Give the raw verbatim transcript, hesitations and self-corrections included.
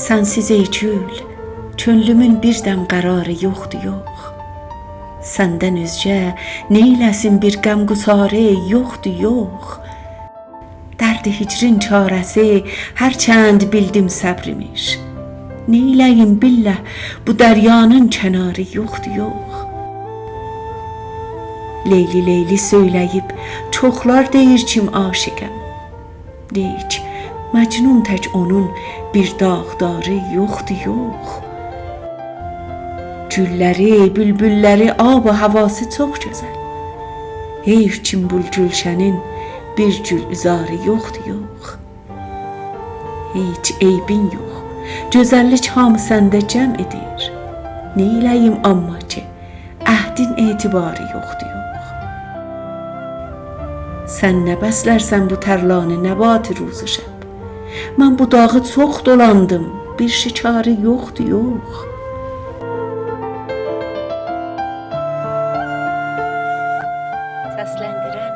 سنسیز ای گول، کؤنلومون بیر دم قراری یوخدور، یوخ. سندن اؤزگه نئیله‌سین بیر غم‌گساری یوخدور، یوخ. درد هجرین چاره‌سی هرچند بیلدیم صبریمیش، نئیله‌ییم بالله بو دریانین کناری یوخدور، یوخ. لیلی لیلی سؤیله‌ییب چوخلار دئییر کیم عاشقم، لیک مجنون تک اونون بیر داغداری یوخدور، یوخ. گوللری، بولبوللری، آب و هواسی چوخ گؤزل، حیف کیم بو گولشنین بیر گولعذاری یوخدور، یوخ. هئچ عیبین یوخ، گؤزللیک هامی سنده جمع ائدیر، نئیله‌ییم آمما کی عهدین اعتباری یوخدور، یوخ. سن نه بسلرسن بو ترلانی نبات روز و شب؟ من بو داغی چوخ دولاندیم، بیر شکاری یوخدور، یوخ. سسلندیرن: